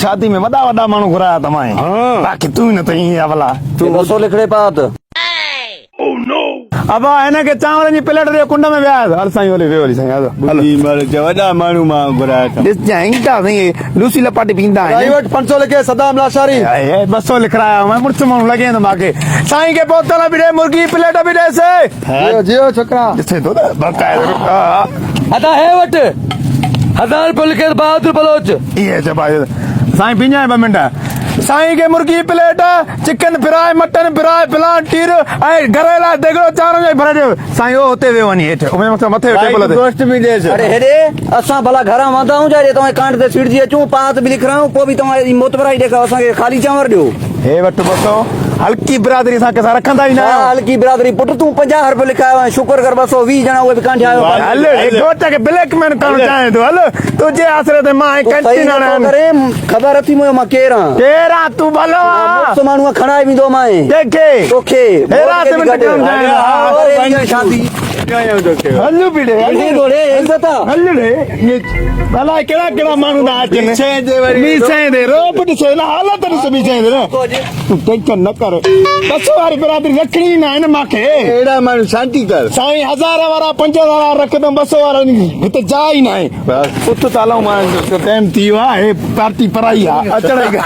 شادي ۾ وڏا وڏا ماڻهو گهرايا توهان باقي تون نه ته ائين اولا. تون 200 لکڙي پات. ابا هن کي چانورن جي پليٽ ڏيو ڪنڊ ۾ ويهايس. هل سائين هلي ويهو هلي سائين هل. ٻڌي مر چي وڏا ماڻهو مان گهرايا اٿم. ڏسجانء ايندا سائين لوسي لپاٽي پيندا آهن. رائي وٽ 500 لکي صدام لاشاري. هي 200 لکرايا هئم مڙس ماڻهو لڳين ٿو ماکي. سائين کي بوتل به ڏي مرغي پليٽ به ڏيس. جيو جيو ڇوڪرا. ڏسين ٿو ته باقاعده. ادا هي وٽ هزار روپيو لکيس بهادر بلوچ. اهي چئبا سائين بيڃائي ٻه منٽ. سائين کي مرغي plate, chicken fry, mutton fry, فلان ٽير ۽ گهر لاء ديڳڙو چانورن جو ڀري ڏيو. سائين او اتي ويو وڃي هيٺ ان مٿي مٿي ٽيبل تي. گوشت به ڏيس. اڙي هيڏي اسان ڀلا گهران واندا آهيون جا هيڏي توهان جي ڪانٽ تي سيڙجي اچون پات به لکرايون پوء به توهان ايڏي معتبرائي ڏيکاريو اسان کي خالي چانور ڏيو. هي وٺ 200 هلڪي برادري سان ڪنهن سان رکندا ئي نه آهيون. ڇا هلڪي برادري پٽ تون 50 روپيو لکايو آهين شڪر ڪر 220 ڄڻا اهي به ڪانڍيا آيو پاڻ. هل هي گهوٽ کي بليڪ مين ڪرڻ چاهين ٿو هل تنهنجي آسري تي مان هي تون صحيح ڪينٽين نٿو هڻايان. ڪرين خبر اٿي منهنجو مان ڪير آهان. ڪير آهين تون ڀلو آهين. مڙس ماڻهو کڻائي ويندو مانء. ڪنهن کي؟ توکي. هيراسمينٽ ڪرڻ چاهين ٿو. ها شادي. هل ڀڙي هل. ڀڙي ٿو ڙي عزت آ. هل ڙي ڀلا ڪهڙا ڪهڙا ماڻهو ٿا اچن. ٻي سئين تي وري. ٻي سئين تي روپ ڏسو نه حالت ڏس ٻي سئين تي نه. تون ٽينشن نه ڪر. بس واري برادري رکڻي ئي ناهي نه مانکي. اهڙا ماڻهو شانتي ڪر. سائين هزار وارا 5000 وارا رکندم 200 وارن جي هتي جاء ئي ناهي. بس. اٿ ته هلون مان ٽائيم ٿي ويو آهي هي پارٽي پرائي آ اچڻ ئي.